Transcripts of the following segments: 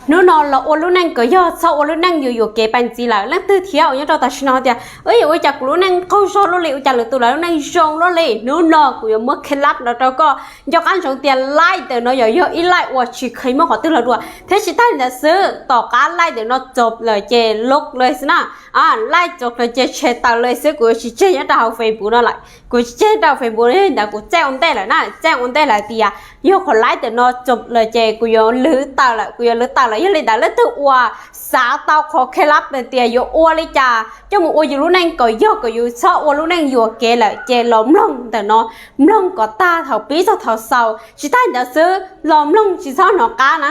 Hnub no los ua lub neej kom yog, txhob ua lub neej yuam yuam kev pais ntxiv lawm. Leej twg thiab uas nyob rau tam sim no tias, ua cas kuv lub neej qaug zog luaj li, ua cas lwm tus lawv lub neej zoo luaj li? Hnub no kuv yuav muab kheej lab no rau koj. Nco qab ntsoov tias laij ntawm no yog, yog ib laij uas tsis kheev muab qhov twg los dua, thiab tsis tas li ntawd xwb, tom qab laij ntawm no txog lawm ces loj lawm xwb na. Laij txog lawm ces tshem tawm lawm xwb, kuv yuav tsis tseg nyob rau hauv Facebook no lawm, kuv tsis tseg rau Facebook no, yog li ntawd kuv txeej ua ntej lawm na, txeej ua ntej lawm tias yog qhov laij ntawm no txog lawm ces kuv yuav lwv tawm lawm, kuv yuav lwv tawm lawm. Yog li ntawd leej twg uas xav tau qhov kheej lab tias yuav ua li cas coj mus ua yus lub neej kom yog, kom yus txhob ua lub neej yuam kev lawm ces los mloog ntawm no, mloog kom tag thaum pib txog thaum xaus, tsis tas li ntawd xwb, los mloog tsis txhob hnov qab na.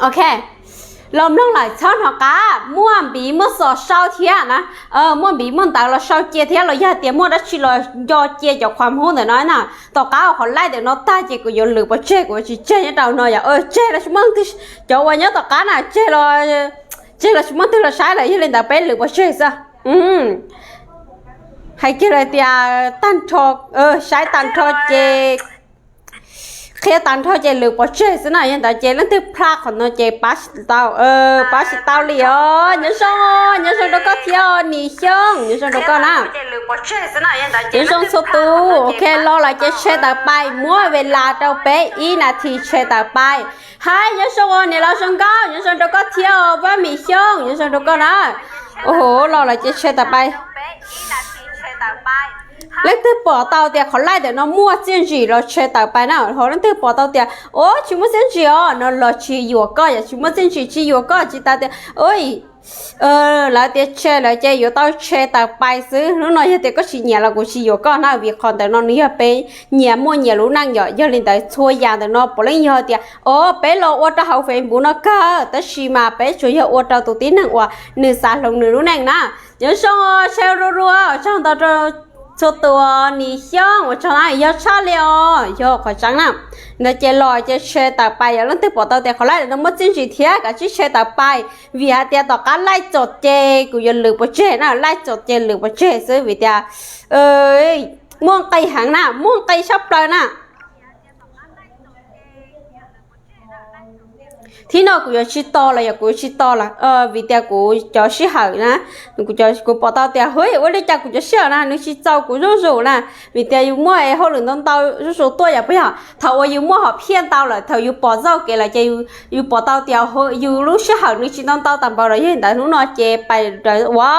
Ok, los mloog lawm txhob hnov qab, muaj npiv muaj xov sau thiab na, muaj npiv muaj ntawv los sau cia thiab, los yog tias muaj dab tsi los nco cia cov qhuas hmub ntawm no na. Tom qab qhov laij ntawm no tag ces kuv yuav lwv pov tseg, kuv yuav tsis tseg nyob rau no yom. Tseg los tsis muaj, cov uas nyob tom qab na tseg los, tseg los tsis muaj twg los saib lawm, yog li ntawd peb lwv pov tseg xwb. Hais kiag lawm tias tag nrho, saib tag nrho ces, qhia tag nrho ces lwv pov tseg xwb na. Yog li ntawd ces leej twg plab qhov no ces pab tsis tau, pab tsis tau li os. Nyob zoo, nyob zoo rau koj thiab os Nis Xyooj, nyob zoo rau koj na. Nyob zoo txhua tus, ok, los lawm ces tshem tawm pais, muab ves las rau peb ib nas this tshem tawm pais. Hais nyob zoo os niam laus zoo nkauj, nyob zoo rau koj thiab os Vaj Mim Xyooj, nyob zoo rau koj na. Ua los lawm ces tshem tawm pais. Leej twg pom tau tias qhov laij ntawm no muaj txiaj ntsig los tshem tawm pais na, ho leej twg pom tau tias ua tsis muaj txiaj ntsig os no los tsis yuam koj, yog tsis muaj txiaj ntsig tsis yuam koj, tsis tas tias lawv tias tshem lawm ces yuav tau tshem tawm pais xwb. Hnub no yog tias koj tsis nyiam los kuv tsis yuam koj na, vim qhov ntawm no nws yog peb nyias muaj nyias lub neej yom. Yog li ntawd txhua yam ntawm no puav leej yog tias o peb los ua rau hauv Facebook no kawg, tab sis mas peb tsuas yog ua rau tus tib neeg uas nws xav hloov nws lub neej na. Nyob zoo, share rua rua, tsaug ntau rau txhua tus, Nis Xyooj ua tsaug na, yog tshaj li os, yog qhov tseeb na. Ntawd ces los ces share tawm pais, yog leej twg pom tau tias qhov laij no muaj txiaj ntsig thiab kav tsij share tawm pais, vim hais tias tom qab laij txog ces kuv yuav lwv pov tseg na, laij txog ces lwv pov tseg xwb, vim tias muaj nqis heev na, muaj nqis tshaj plaws na. Thib no kuv yuav tsis tos los yog kuv yuav tsis tos lawm, vim tias kuv cov sij hawm na, kuv pom tau tias ua li cas kuv cov sij hawm na nws tsis txaus kuv zuj zus na, vim tias yus muaj hauj lwm ntau ntau zuj zus tuaj yom, puas yog? Thaum uas yus muaj hom phiaj ntau lawm, thaum yus pom txoj kev lawm ces yus pom tau tias yus lub sij hawm nws tsis ntau ntau tag npaum los, yog li ntawd hnub no ces pais ua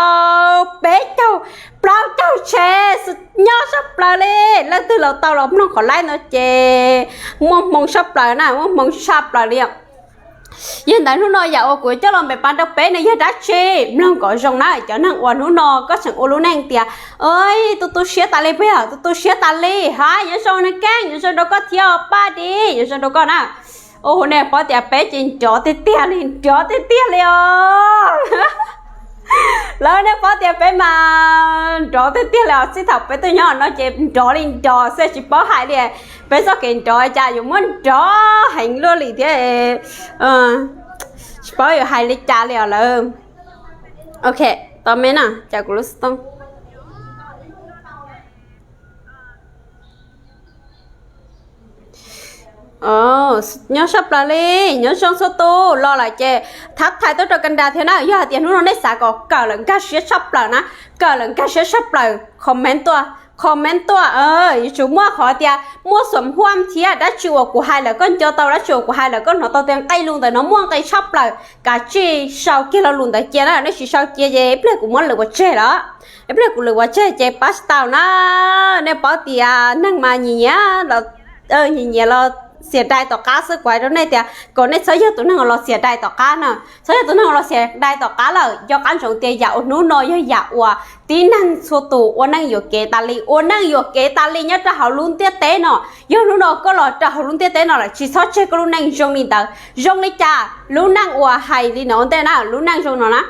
peb caug plaub caug tshem, nyob sab plaws li. Leej twg los tau los mloog qhov laij no ces muaj hmoo sab plaws na, muaj hmoo tshaj plaws li. Yog li ntawd hnub no yam uas kuv coj los npes pab rau peb no yog dab tsi, mloog kom zoo na cov neeg uas hnub no koj tseem ua lub neej tias tu tu siab tas li, puas yog? Tu tu siab tas li, hais nyob zoo Neej Keeb, nyob zoo rau koj thiab os Paj Di, nyob zoo rau koj na. Ua nej paub tias peb ces nrov tiag tiag li, nrov tiag tiag li os. Lawv nej paub tias peb mas nrov tiag tiag li os, txij thaum peb tuaj nyob no ces nrov li nrov xwb, tsis paub hais li. Peb txoj kev nrov cas yuav muab nrov heev luaj li thiab, tsis paub yuav hais li cas li os lawv. Ok, tos me na, cas kuv lub xov tooj. Nyob sab plaws li, nyob zoo txhua tus, los lawm ces thab thais tuaj rau kab nra thiab na. Yog hais tias hnub no nej xav kom kawm lawm nkag siab tshaj plaws na, kawm lawm nkag siab tshaj plaws, comment tuaj, comment tuaj. Yuav tsum muaj qhov tias muaj xuam huam thiab, dab tsi uas kuv hais lawm koj nco tau, dab tsi uas kuv hais lawm koj hnov tau tias nqe lus ntawm no muaj nqe tshaj plaws, kav tsij sau kiag lo lus ntawd cia na. Nej tsis sau cia ces ib pliag kuv muab lwv pov tseg lawm. Ib pliag kuv lwv pov tseg ces pab tsis tau na. Nej paub tias neeg mas nyiam nyiam los, nyiam nyiam los xiam dai tom qab xwb. Kuv hais rau nej tias kom nej txhob yog tus neeg los xiam dai tom qab na, txhob yog tus neeg los xiam dai tom qab lawm. Nco qab ntsoov tias yam uas hnub no yog yam uas tib neeg txhua tus ua neej yuam kev tas li, ua neej yuam kev tas li nyob rau hauv lub ntiaj teb no. Yog hnub no koj los rau hauv lub ntiaj teb no lawm tsis txhob tseg koj lub neej zoo li ntawd. Zoo li cas? Lub neej uas hais li no ua ntej na, lub neej zoo no na,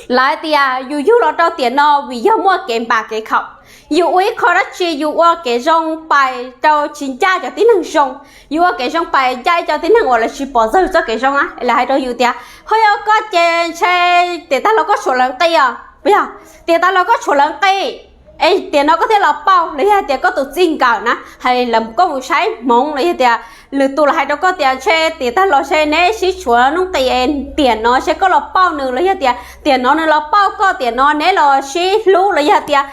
lawv tias yus yug los rau tiam no vim yog muaj kev npam kev khaum. Yus ua ib qho dab tsi yus ua kev zoo pais rau tsis ncaj cov tib neeg zoo, yus ua kev zoo pais ncaj ib co tib neeg uas lawv tsis pom txog txoj kev zoo na. Lawv hais rau yus tias ho yog koj ces ntshe tiam tag los koj tshuav lawv nqi os, puas yog? Tiam tag los koj tshuav lawv nqi. Es tiam no koj thiaj los pauj los yog tias koj tus txij nkawm na hais lawm koj mus saib hmoov los yog tias lwm tus los hais rau koj tias ntshe tiam tag los ntshe neb sib tshuav hnub qis es tiam no ntshe koj los pauj nws los yog tias tiam no nws los pauj koj, tiam no neb los sib hlub los yog tias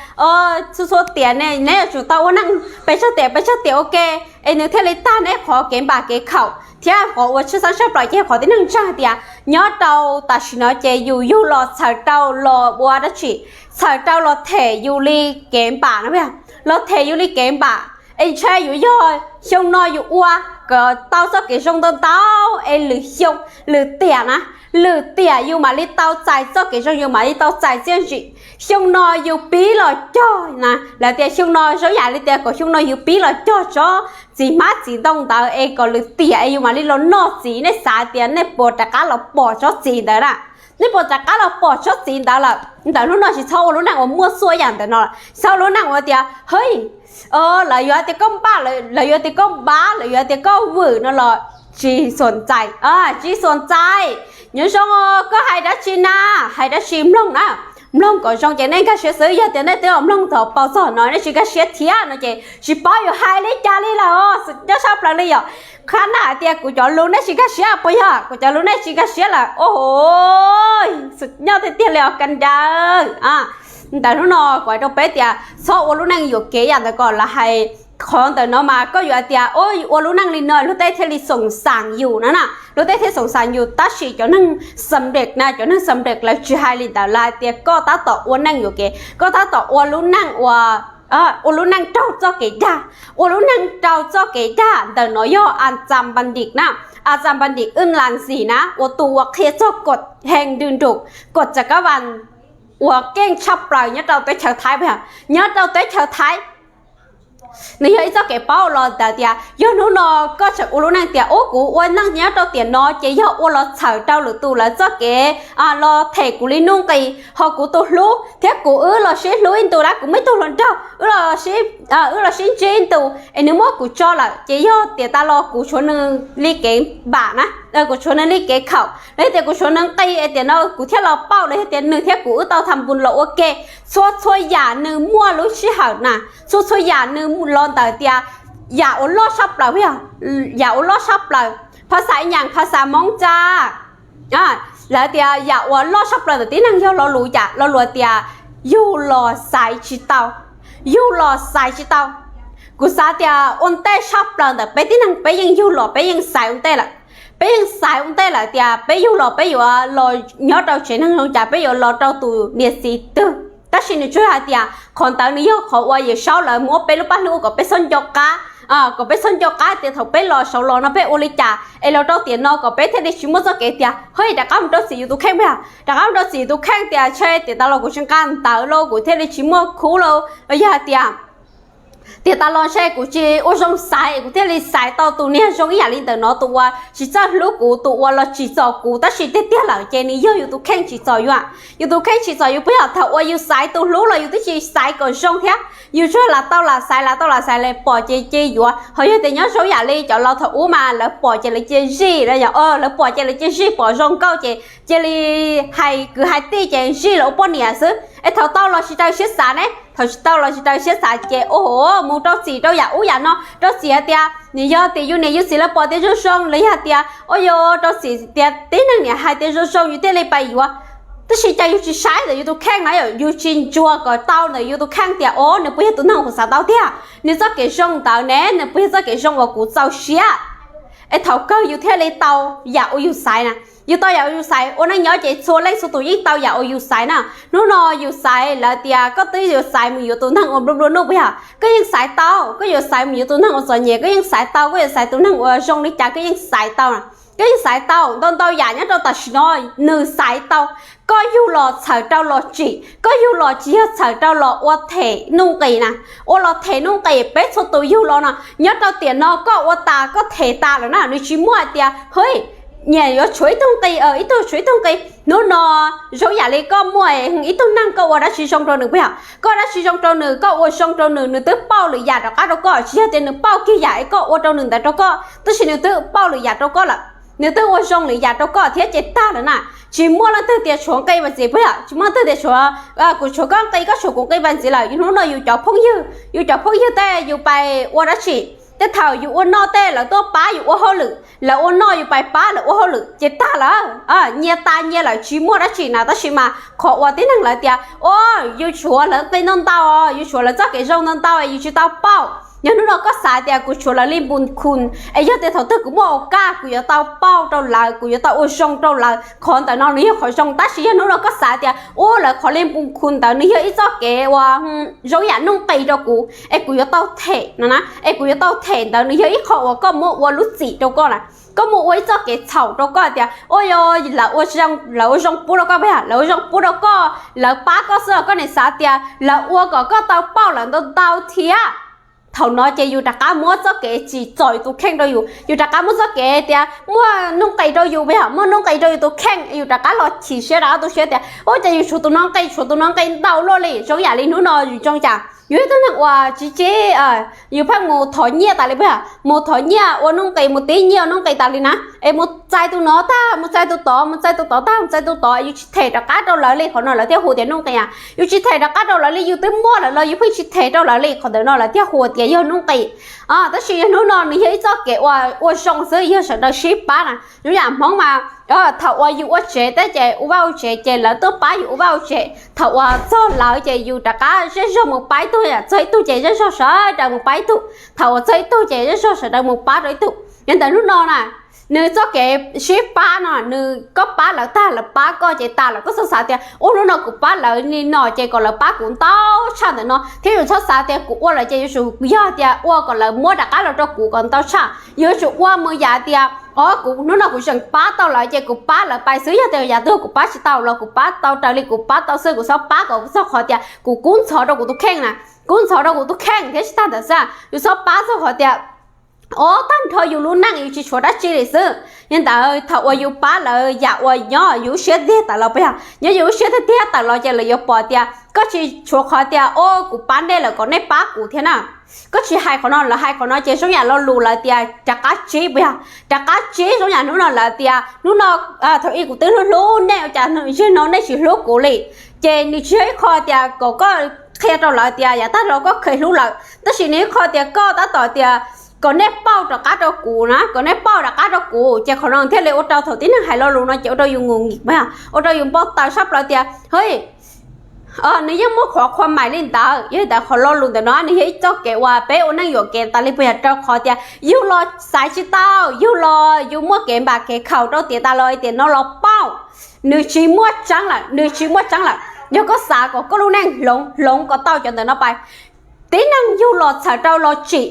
txhua txhua tiam neb yuav tsum tau ua neej pes tsawg tiam pes tsawg tiam ua ke es nws thiaj li tag neb qhov kev npam kev khaum. Thiab qhov uas tshwj xeeb tshaj plaws ces qhov tib neeg ntseeg hais tias nyob rau tam sim no ces yus yug los txhawm rau los ua dab tsi, txhawm rau los them yus li kev npam no, los them yus li kev npam. Es ntshe yuav yog xyoo no yus ua kom tau txoj kev zoo ntau ntau es lwm xyoo, lwm tiam na, lwm tiam yus mam li tau txais txoj kev zoo, yus mam li tau txais txiaj ntsig. Xyoo no yus pib los cog na, lawv tias xyoo no zoo yam li tias kom xyoo no yus pib los cog tsob txiv hmab txiv ntoo ntawd es kom lwm tiam es yus mam li los noj txiv. Nej xav tias nej puas rov qab los pom tsob txiv ntawd na? Nej puas rov qab los pom tsob txiv ntawd lawm? Ntawm hnub no tsis txhob ua lub neej uas muaj xuaj yam ntawm no lawm. Txhob ua lub neej uas tias, hej, lawv yuav tias koj npam, lawv yuav tias koj npam, lawv yuav tias koj vwm no los tsis xuam txais, tsis xuam txais. Nyob zoo, koj hais dab tsi na? Hais dab tsi mloog na, mloog kom zoo ces nej nkag siab xwb. Yog tias nej twb los mloog thaum paus txog no nej tsis nkag siab thiab no ces tsis paub yuav hais li cas li lawm. Nyob sab plaws li yom, qhab na hais tias kuv cov lus nej tsis nkag siab puas yog? Kuv cov lus nej tsis nkag siab lawm, o, nyob tiag tiag li os kab nrawd. Ntawm hnub no kuv hais rau peb tias txhob ua lub neej yuam kev yam ntawd kom lawv hais. Qhov ntawm no mas koj yuav hais tias ua lub neej li no luag tej thiaj li xoom xaam yus na na, luag tej thiaj xoom xaam yus, tab sis cov neeg xam rem na, cov neeg xam rem lawv tsis hais li ntawd, lawv hais tias koj tab tom ua neej yuam kev, koj tab tom ua lub neej ua ua lub neej raug txoj kev dag, ua lub neej raug txoj kev dag. Ntawm no yog Ajam Bandit na, Ajam Bandit Wj Lam Xis na, ua tus uas qhia txog kom heev dwm nrus, kom cam kab vas uas keej tshaj plaws nyob rau teb chaws Thaib, nyob rau teb chaws Thaib. Nws yog ib txoj kev paub los ntawm tias yog hnub no koj tseem ua lub neej tias ub kuv ua neej nyob rau tiam no ces yog ua los txhawm rau lwm tus lawv txoj kev los them kuv li nuj nqis, ho kuv tus hlub thiab kuv wb los sib hlub ib ntus na, kuv muaj ib tug hluas nraug wb los sib ntsib ib ntus es nws muab kuv tso lawm ces yog tiam tas los kuv tshuav nws li kev npam na, kuv tshuav nws li kev khaum los yog tias kuv tshuav nws nqi es tiam no kuv thiaj los pauj los yog tias nws thiab kuv wb tau tham npus los ua ke. Txhua txhua yam nws muaj lub sij hawm na, txhua txhua yam nws los ntawm tias yam uas loj tshaj plaws, yam uas loj tshaj plaws, phas xas ib nyam phas xas Hmoob tsa lawv tias yam uas loj tshaj plaws ntawm tib neeg yog lo lus cas? Lo lus tias yug los xaiv tsis tau, yug los xaiv tsis tau. Kuv xav tias ua ntej tshaj plaws ntawm peb tib neeg peb yeej yug los peb yeej xaiv ua ntej lawm. Peb yeej xaiv ua ntej lawm tias peb yug los peb yuav los nyob rau tsev neeg zoo cas, peb yuav los rau tus niam txiv twg. Tab sis nws tsuas hais tias qhov ntawd nws yog qhov uas Yawm Saub lawv muab peb lub paj hlwb ua kom peb txhob nco qab, kom peb txhob nco qab tias thaum peb los saud los no peb ua li cas es los rau tiam no kom peb thiaj li tsis muaj txoj kev tias hwj rov qab mus rau txim yus tus kheej, rov qab mus rau txim yus tus kheej tias ntshe tiam tas los kuv tsis nqa ntawv los kuv thiaj li tsis muaj khub los los yog hais tias tiam tas los ntshe kuv tsis ua zoo xaiv es kuv thiaj li xaiv tau tus niag zoo ib yam li ntawm no, tus uas tsis txawj hlub kuv, tus uas los tsim txom kuv. Tab sis tiag tiag lawm ces nws yog yus tus kheej tsim txom yus. Yus tus kheej tsim txom yus puas yog? Thaum uas yus xaiv tus hlub los yus twb tsis xaiv kom zoo thiab, yus tsuas lam tau lam xaiv lam tau lam xaiv li pom ces cia yuav. Ho yog tias nyob zoo yam li cov laus thaum ub mas lawv pom ces lawv cia zij, lawv pom ces lawv cia zij, pom zoo nkauj ces cia li hais kwv hais tij ces zij los ua poj niam xwb. Es thaum tau los tsis raws siab xav ne, thaum tsis tau los tsis raws siab xav ces ua mus rau txim rau yam ub yam no, rau txim hais tias nws yog tias yus niam yus txiv lawv pom tias zoo zoo los yog tias ua yus rau txim tias tib neeg niam hais tias zoo zoo yus thiaj li pais yuav. Tab sis cas yus tsis saib ntawm yus tus kheej na, yus tsis ntsuas kom tau ntawm yus tus kheej tias o nws puas yog tus neeg uas xav tau tiag, nws txoj kev zoo ntawd ne nws puas yog txoj kev zoo uas kuv txaus siab. Es thaum kawg yus thiaj li tau yam uas yus xaiv na. Yus tau yam uas yus xaiv, ua neej nyob ces txhua leej txhua tus yeej tau yam uas yus xaiv na. Hnub no yus xaiv lawv tias koj twb yuav xaiv mus yuav tus neeg uas nplua nplua nuj puas yog? Koj yeej xaiv tau. Koj yuav xaiv mus yuav tus neeg uas txom nyem, koj yeej xaiv tau. Koj yuav xaiv tus neeg uas zoo li cas koj yeej xaiv tau. Koj yeej xaiv tau. Ntau ntau yam nyob rau tam sim no nws xaiv tau. Koj yug los txhawm rau los tsim, koj yug los tsis yog txhawm rau los ua them nuj nqis na. Ua los them nuj nqis, peb txhua tus yug los no nyob rau tiam no koj ua tas koj them tas lawm na, nws tsis muaj hais tias hwj, nyias yuav tshuav ib tug nqi, ib tug tshuav ib tug nqi. Hnub no zoo yam li koj muaj ib tug neeg koj ua dab tsi zoo rau nws puas yog? Koj ua dab tsi zoo rau nws, koj ua zoo rau nws, nws twb pauj lwm yam rov qab rau koj, tsis yog tias nws pauj kiag yam es koj ua rau nws ntawd rau koj, tab sis nws twb pauj lwm yam rau koj lawm. nws twb ua zoo lwm yam rau koj thiab ces tag lawm na. Tsis muaj leej twg tias tshuav nqi vas ntxiv puas yog? Tsis muaj leej twg tias tshuav, kuv tshuav koj nqi, koj tshuav kuv nqi vas ntxiv lawm. Hnub no yus cov phooj ywg, yus cov phooj ywg tej yus pais ua dab tsi? Tej thaum yus ua noj tej lawv tuaj pab yus ua hauj lwm, lawv ua noj yus pais pab lawv ua hauj lwm ces tag lawm, nyias tas nyias lawm, tsis muaj dab tsi na. Tab sis mas qhov uas tib neeg lawv tias, o, yus tshuav lawv nqi ntau ntau, yus tshuav lawv txoj kev zoo ntau ntau es yus tsis tau pauj. Yog hnub no koj xav tias kuv tshuav lawv li npus khun es yog tias thaum twg kuv muaj ua kaj kuv yuav tau pauj rau lawv, kuv yuav tau ua zoo rau lawv, qhov ntawm no nws yog qhov zoo. Tab sis yog hnub no koj xav tias, u, lawv qhov li npus khun ntawd nws yog ib txoj kev uas zoo yam nuj nqis rau kuv es kuv yuav tau them no na, es kuv yuav tau them ntawd nws yog ib qho uas koj muab ua lub txim rau koj na. Koj muab ua ib txoj kev txhaum rau koj tias, u, lawv ua zoo pub rau koj puas yog? Lawv ua zoo pub rau koj, lawv pab koj xwb los koj niam xav tias lawv ua kom koj tau pauj lawv ntau ntau thiab. Thaum no ces yus rov qab muab txoj kev tsim txom yus tus kheej rau yus, yus rov qab muab txoj kev tias muaj nuj nqis rau yus puas yog? Muaj nuj nqis rau yus tus kheej, yus rov qab los chim siab rov qab tu siab tias, u, ces yus tshuav tus no nqi, tshuav tus no nqi ntau luaj li. Zoo yam li hnub no yus zoo cas, yus ib tug neeg uas tsis tsis, yus pheej mus thov nyiaj tas li puas yog? Mus thov nyiaj ua nuj nqis, mus tiv nyiaj ua nuj nqis tas li na, es mus txais tus no tag mus txais tus tod, mus txais tus tod tag mus txais tus tod, yus tsis them rov qab rau lawv li, qhov no lawv thiaj hu tias nuj nqis. Yus tsis them rov qab rau lawv li, yus twb muaj lawm los yus pheej tsis them rau lawv li, qhov ntawm no lawv thiaj hu tias yog nuj nqis. Tab sis yog hnub no nws yog ib txoj kev ua, ua zoo xwb, yog sawv daws sib pab na. Zoo yam Hmoob mas, thaum uas yus ua tsev teb ces ua vaj ua tsev ces lawv tuaj pab yus ua vaj ua tsev, thaum uas txog lawv ces yus rov qab zej zog mus pab ib tug, txog ib tug ces zej zog sawv daws mus pab ib tug, thaum uas txog ib tug ces zej zog sawv daws mus pab rau ib tug. Yog ntawm hnub no na, nws txoj kev sib pab no nws, koj pab lawv tag lawv pab koj ces tas lawm. Koj txhob xav tias, u, hnub no kuv pab lawv li no ces kom lawv pab kuv ntau tshaj ntawm no thiab. Yus txhob xav tias kuv ua lawm ces yuav tsum yog tias ua kom lawv muab rov qab los rau kuv kom ntau tshaj. Yuav tsum ua mus yam tias, o, kuv hnub no kuv tseem pab tau lawv ces kuv pab lawv pais xwb. Yog tias yav twg kuv pab tsis tau los kuv pab tau raws li kuv pab tau xwb, kuv txhob pab kom txog qhov tias kuv kub ntxhov rau kuv tus kheej na, kub ntxhov rau kuv tus kheej thiab. Tsis tag ntawd xwb, yus txhob pab txog qhov tias, o, tag nrho yus lub neej yus tsis tshuav dab tsi li xwb. Yog ntawd thaum uas yus pab lawv yam uas nyob yus lub siab tiag tawm los puas yog? Nyob yus lub siab tiag tiag tawm los ces lawv yuav pom tias koj tsis tshuav qhov tias, o, kuv pab nej lawm kom nej pab kuv thiab na. Koj tsis hais qhov no, lawv hais qhov no ces zoo yam lo lus lawv tias rov qab tsib puas yog? Rov qab tsib. Zoo yam hnub no lawv tias, hnub no, thaum ub kuv twb hlub hlub nej ua cas zaum no nej tsis hlub kuv li. Ces nws tsis yog ib qho tias kom koj qhia rau lawv tias yav tag los koj kheev hlub lawm, tab sis nws ib qho tias koj tab tom tias kom nej pauj rov qab rau kuv na, kom nej pauj rov qab rau kuv. Ces qhov no thiaj li ua rau thaum tib neeg hais lo lus no ces ua rau yus ngus nkim, ua rau yus npau taws sab plaws tias, hwj, nws yeej muaj qhov qhua mais li ntawd. Yog li ntawd qhov lo lus ntawm no nws yog ib txoj kev uas peb ua neej yuam kev tas li puas yog? Rau qhov tias yug los xaiv tsis tau, yug los yus muaj kev npam kev khaum rau tiam tas los tiam no los pauj, nws tsis muaj tseeb lawm, nws tsis muaj tseeb lawm. Yog koj xav kom koj lub neej hloov, hloov kom tau cov ntawm no pais, tib neeg yug los txhawm rau los tsim,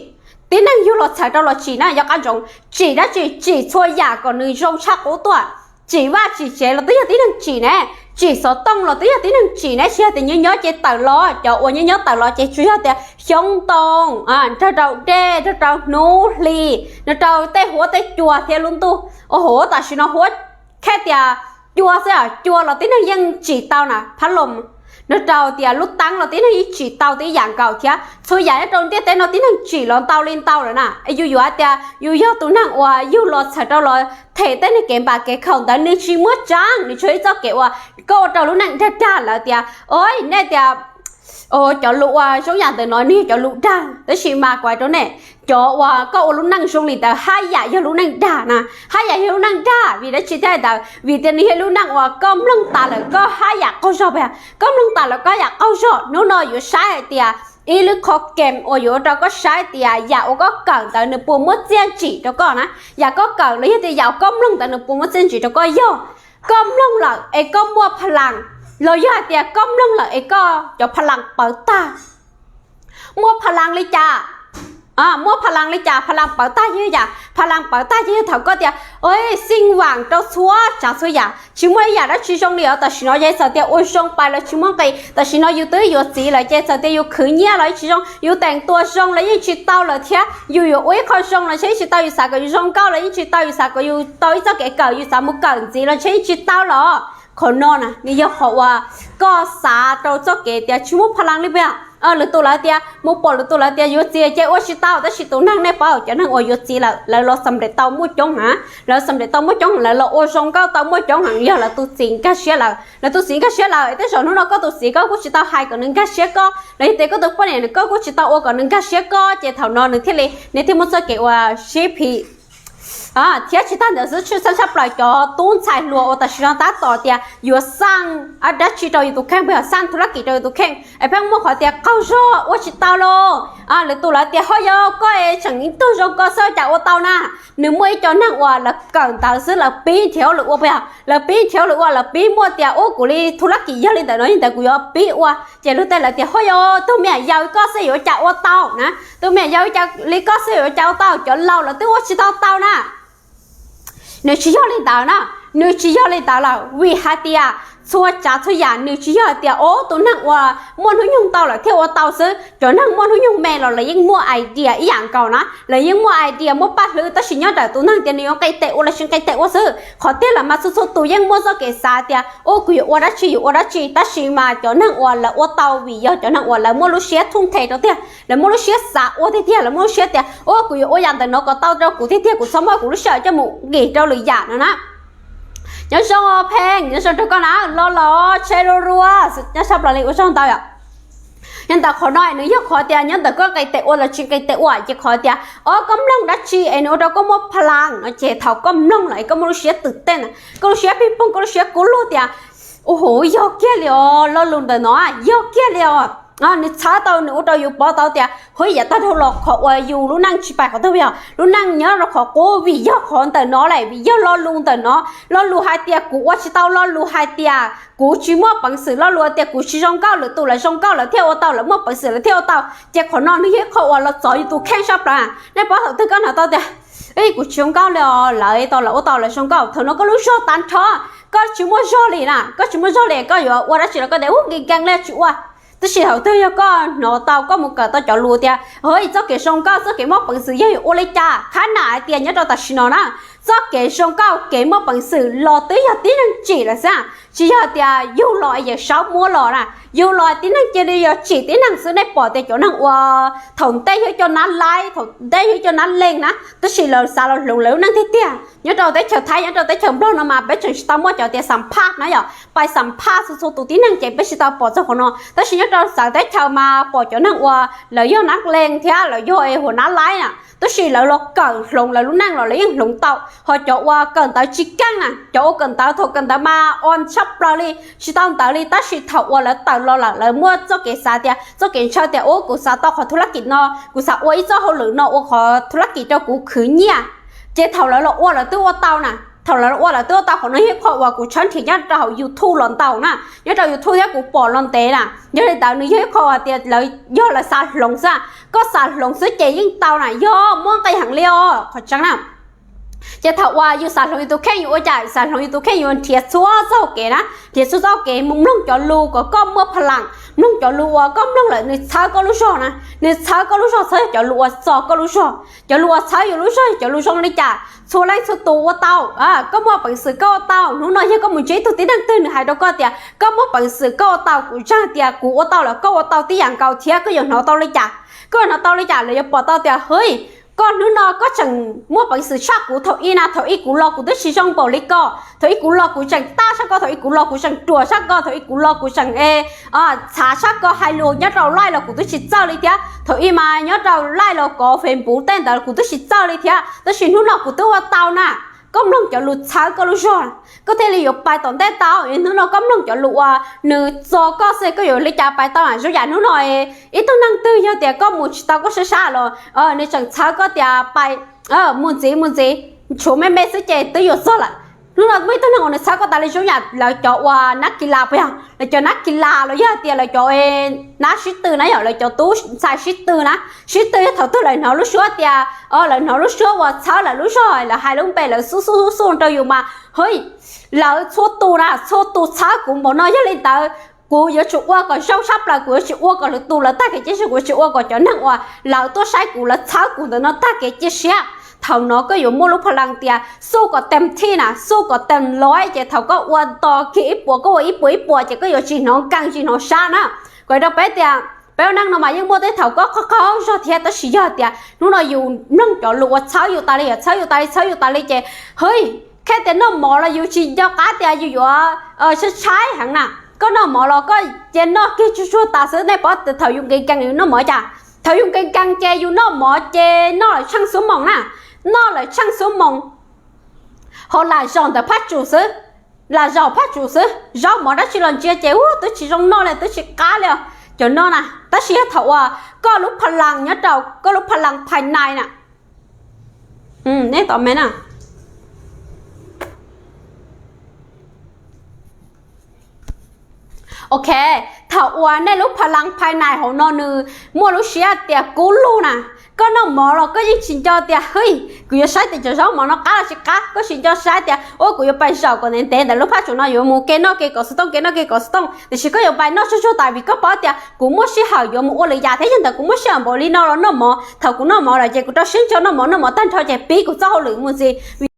tib neeg yug los txhawm rau los tsim na, yog qab ntsoov. Tsim dab tsi? Tsim txhua yam kom nws zoo tshaj qub tuaj. Tsim vaj tsim tsev los twb yog tib neeg tsim ne, tsim xov tooj los twb yog tib neeg tsim ne. Tsis yog tias nyob nyob ces tawm los, cov uas nyob nyob tawm los ces tsuas yog tias xyoob ntoo, nrog rau dej, nrog rau hnub hli, nrog rau tej huab tej cua thiab lub ntuj. Ua hauv tam sim no huab, khej tias cua xwb, cua los tib neeg yeej tsim tau na, phab lom, nrog rau tias lub teeb los tib neeg yeej tsim tau tib yam nkaus thiab. Txhua yam nyob rau ntiaj teb no tib neeg tsim los ntau li ntau lawm na. Es yus yuav hais tias yus yog tus neeg uas yug los txhawm rau los them tej neeg kev npam kev khaum ntawd, nws tsis muaj tseeb, nws tsuas ib txoj kev uas koj ua rau lub neej dag dag lawm tias, o, nej tias, o, cov lus uas zoo yam ntawm no nws yog cov lus dag, tab sis mas kuv hais rau nej, cov uas koj ua lub neej zoo li ntawd haj yam yog lub neej dag na, haj yam yog lub neej dag. Vim dab tsi thiaj li ntawd? Vim tias nws yog lub neej uas koj mloog tas lawm koj haj yam qaug zog, koj mloog tas lawm koj haj yam qaug zog. Hnub no yuav saib hais tias ib lub qho kem uas yuav ua rau koj saib tias yam uas koj kawm ntawd nws puas muaj txiaj ntsim rau koj na, yam koj kawm los yog tias yam uas koj mloog ntawd nws puas muaj txiaj ntsim rau koj. Yog koj mloog lawm es koj muaj pha las, los yog hais tias koj mloog lawm es koj cov pha las pawv tag, muaj pha las li cas? Muaj pha las li cas? Pha las pawv tag yog yam, pha las pawv tag ces yog thaum koj tias, xij vam rau txhua tsav txhua yam, tsis muaj ib yam dab tsi zoo li os. Tam sim no ces txawm tias ua zoo pais los tsis muaj nqis, tam sim no yus twb yuav txiv lawm ces txawm tias yus khwv nyiaj los yeej tsis zoo, yus teem tua zoo los yeej tsis tau lawm thiab. Yus yuav ua ib qho zoo los ntshe yeej tsis tau, yus xav kom yus zoo nkauj los yeej tsis tau, yus xav kom yus tau ib txoj kev kawm, yus xav mus kawm ntxiv los ntshe yeej tsis tau los. Qhov no na nws yog qhov uas koj xav rau txoj kev tias tsis muaj pha las li puas yog? Lwm tus lawv tias mus pom lwm tus lawv tias yuav txiv ces ua tsis tau, tab sis tus neeg nej paub cov neeg uas yuav txiv lawm lawv los xam nplem tau muaj coob heev, lawv xam nplem tau muaj coob heev, lawv los ua zoo nkauj tau muaj coob heev, yog lawv tus txiv nkag siab lawm, lawv tus txiv nkag siab lawm. Tej zaum hnub no koj tus txiv koj kuj tsis tau hais kom nws nkag siab koj los yog tias koj tus poj niam koj kuj tsis tau ua kom nws nkag siab koj, ces thaum no nws thiaj li, nws thiaj muaj txoj kev uas sib phim. Thiab tsis tag ntawd xwb, tshwj xeeb tshaj plaws cov tub ntxhais hluas uas tam sim no tab tom tias yuav xaj dab tsi rau yus tus kheej, pheej xaj thub lab kis rau yus tus kheej es pheej muaj qhov tias qaug zog ua tsis tau los, lwm tus lawv tias ho yog koj tseem ib tug zoo ko xwb cas ua tau na. Nws muaj ib co neeg uas lawv kawm ntawv xwb lawv pib nrhiav hauj lwm ua, pheej yog lawv pib nrhiav hauj lwm ua, lawv pib muaj tias ub kuv li thub lab kis yog li ntawm no li ntawd kuv yuav pib ua, ces luag tej lawv tias ho yog tus me nyuam yaus li koj xwb yuav ua cas ua tau na, tus me nyuam yaus li koj xwb yuav ua cas ua tau, cov laus lawv twb ua tsis tau tau na. Nws tsis yog li ntawd na, nws tsis yog li ntawd lawm, vim hais tias txhua tsav txhua yam nws tsis yog hais tias ub tus neeg uas muaj hnub nyoog ntau lawm thiaj ua tau xwb, cov neeg muaj hnub nyoog me los lawv yeej muaj idea ib yam nkaus na, lawv yeej muaj idea muaj paj hlwb, tab sis nyob ntawm tus neeg tias nws yuav nqis tes ua los tsis nqis tes ua xwb. Qhov tiag los mas txhua txhua tus yeej muaj txoj kev xav tias ub kuv yuav ua dab tsi yuav ua dab tsi, tab sis mas cov neeg uas lawv ua tau vim yog cov neeg uas lawv muaj lub siab thum nthe rau tiag, lawv muaj lub siab xav ua tiag tiag, lawv muaj lub siab tias ub kuv yuav ua yam ntawm no kom tau rau kuv tiag tiag, kuv txhob muab kuv lub sij hawm coj mus nqis rau lwm yam no na. Nyob zoo pheej, nyob zoo rau koj na, los los tsheb rua rua, nyob sab plaws li ua tsaug ntau yom. Nyob ntawm qhov no nws yog qhov tias nyob ntawm koj nqis tes ua los tsis nqis tes ua, ces qhov tias ob koj mloog dab tsi es nws ua rau koj muaj pha las no ces thaum koj mloog lawm es koj muaj lub siab twm tej na, koj lub siab pib poog, koj lub siab kub lug tias ua huv yog kiag li os, lo lus ntawm no yog kiag li os. Nws txhawb tau, nws ua rau yus pov tau tias hwb yav tag dhau los qhov uas yus lub neej tsis pais qhov twg, yog lub neej nyob rau qhov qub vim yog qhov ntawm no lawm, vim yog lo lus ntawm no. Lo lus hais tias kuv ua tsis tau, lo lus hais tias kuv tsis muaj peev xwm, lo lus hais tias kuv tsis zoo nkauj, lwm tus lawv zoo nkauj lawv thiaj ua tau, lawv muaj peev xwm lawv thiaj ua tau. Ces qhov no nws yog ib qho uas los txov yus tus kheej sab plaws. Nej paub thaum twg koj hnov tau tias kuv tsis zoo nkauj li os, lawv tau lawv ua tau lawv zoo nkauj, thaum no koj lub zog tag nrho, koj tsis muaj zog li na, koj tsis muaj zog li, koj yuav ua dab tsi los koj tias ub nkees nkees li tsis ua. Tab sis thaum twg yog koj hnov tau, koj mus kawm tau cov lus tias hwb txoj kev zoo nkauj, txoj kev muaj peev xwm yog yuav ua li cas, qhab nam hais tias nyob rau tam sim no na, txoj kev zoo nkauj kev muaj peev xwm los twb yog tib neeg tsim lawm xwb, tsis yog tias yug los es yawm saub muab los na, yug los tib neeg cia li yog tsim tib neeg xwb. Nej pom tias cov neeg uas thaum ntej yog cov nab laib, thaum ntej yog cov nab leej na, tab sis lawv xav los hloov lawv lub neej tiag tiag. Nyob rau teb chaws Thaib, nyob rau teb chaws Nplog no mas peb tseem tsis tau muaj cov tias xam phaj na yom, pais xam phaj txhua txhua tus tib neeg ces peb tsis tau pom txog qhov no, tab sis nyob rau txawv teb chaws mas pom cov neeg uas lawv yog nab leej thiab lawv yog es huam nab laib na, tab sis lawv los kawm hloov lawv lub neej los lawv yeej hloov tau. Ho cov uas kawm ntawv tsis keej na, cov uas kawm ntawv thaum kawm ntawv mas o tshaj plaws li, tsis tau ntawv li, tab sis thaum uas lawv tawm los lawm lawv muaj txoj kev xav tias txoj kev ntshaw tias ub kuv xav tau qhov thub lab kis no, kuv xav ua ib txoj hauj lwm no ua qhov thub lab kis rau kuv khwv nyiaj, ces thaum lawv los ua lawv twb ua tau na. Thaum lawv los ua lawv twb ua tau, qhov no yog ib qho uas kuv tshawb nrhiav nyob rau hauv YouTube los ntau na, nyob rau YouTube thiab kuv pom los ntev na. Yog li ntawd nws yog ib qho hais tias lawv yog lawv xav hloov xwb, koj xav hloov xwb ces yeej tau na, yog muaj nqis heev li os qhov tseeb na. Ces thaum uas yus xav hloov yus tus kheej yus ua cas? Xav hloov yus tus kheej yus nrhiav txhua txoj hauv kev na, nrhiav txhua txoj hauv kev mus mloog cov lus kom koj muaj pha las, mloog cov lus uas koj mloog lawm nws txhawb koj lub zog na, nws txhawb koj lub zog, txhawb cov lus uas txo koj lub zog. Cov lus uas txhawb yus lub zog, cov lus zoo li cas? Txhua leej txhua tus ua tau, koj muaj peev xwm koj ua tau. Hnub no yog koj mus ntsib ib tug tib neeg twg nws hais rau koj tias koj muaj peev xwm koj ua tau, kuv ntseeg tias kuv ua tau lawm koj ua tau tib yam nkaus thiab koj yuav hnov tau li cas? Koj yuav hnov tau li cas? Lawv yuav pom tau tias hwj, koj hnub no koj tseem muaj peev xwm tshaj kuv thaum ub na, thaum ub kuv los kuv twb tsis zoo npaum li koj, thaum ub kuv los kuv tseem tag tshaj koj, thaum ub kuv los kuv tseem ruam tshaj koj, thaum ub kuv los kuv tseem txhav tshaj koj, hais lus nyob rau live los kuv twb tsis txawj li thiab, thaum ub mas nyob rau live los kov Facebook tej ntawd kuv twb tsis txawj li thiab, tab sis hnub no kuv twb ua tau na. Koj mloog cov lus txhawb koj lub zog, koj thiaj li yuav pais tom ntej tau. Hnub no koj mloog cov lus uas nws txo koj xwb koj yuav li cas pais tau? Zoo yam hnub no ib tug neeg twg yog tias koj mus tsis tau koj sab sab los nws tseem txhawb koj tias pais, mus ntxiv mus ntxiv, tshuav me me xwb ces twb yuav txog lawm. Hnub no muaj ib tug neeg uas nws txhawb koj tas li zoo yam lawv cov uas nab kis las puas yog? Lawv cov nab kis las los yog tias lawv cov nab sib tw na, yog lawv cov tub ntxhais sib tw na. Sib tw yog thaum twg lawv hnov lub suab tias, lawv hnov lub suab uas txhawb lawv lub zog, lawv hais lub npe lawv xub xub xub xub rau yus mas, hwj, lawv txhua tus na, txhua tus txhawb kuv npaum no. Yog li ntawd kuv yuav tsum ua kom zoo tshaj plaws, kuv yuav tsis ua kom lwm tus lawv tag kev cia siab, kuv yuav tsis ua kom cov neeg uas lawv tuaj saib kuv lawv txhawb kuv ntawm no tag kev cia siab. Thaum no koj yuav muaj lub pha las tias xub kom teem thij na, xub kom teem lov, ces thaum koj ua nto kiag ib puas, koj ua ib puas ib puas ces koj yuav tsis hnov nkees tsis hnov sab na. Kuv hais rau peb tias Peb ua neej no mas yeej muaj tej thaum koj qaug qaug zog thiab, tab sis yog tias hnub no yus mloog cov lus uas txhawb yus tas li, yog txhawb yus tas li, txhawb yus tas li ces, hwj, khej tias noj mov los yus tsis nco qab tias yus yuav tshaib tshaib heev na. Koj noj mov los koj cia noj kiag tsuag tsuag tas xwb. Nej paub thaum yus nkees nkees yus noj mov cas? Thaum yus nkees nkees ces yus noj mov ces noj lawm tsheej xuv moos na, noj lawm tsheej xuv moos ho lam zaum ntawm phab tsum xwb, lam zaum phab tsum xwb, zaub mov dab tsi los ntsia ces ub twb tsis zoo noj li, twb tsis qab li os. Cov no na, tab sis yog thaum uas koj lub pha las nyob rau koj lub pha las phais nais na, nej tau me na. Ok, thaum uas nej lub pha las phais nais hauv no nws muaj lub siab tias kub lug na, koj noj mov los koj yeej tsis nco tias, hwj, kuv yuav saib tias cov zaub mov no qab los tsis qab, koj tsis nco saib tias, ua, kuv yuav pais zaum kom ntev ntev ntawm lub phab tsum no yuav mus ke noj ke kom xov tooj, ke noj ke kom xov tooj, tiam sis koj yuav pais noj tsuag tsuag tas vim koj paub tias kuv muaj sij hawm yuav mus ua lwm yam thiab, yog ntawd kuv muaj sij hawm npaum li no los noj mov, thaum kuv noj mov lawm ces kuv rau siab ntso noj mov, noj mov tag nrho ces pib kuv txoj hauj lwm mus ntxiv.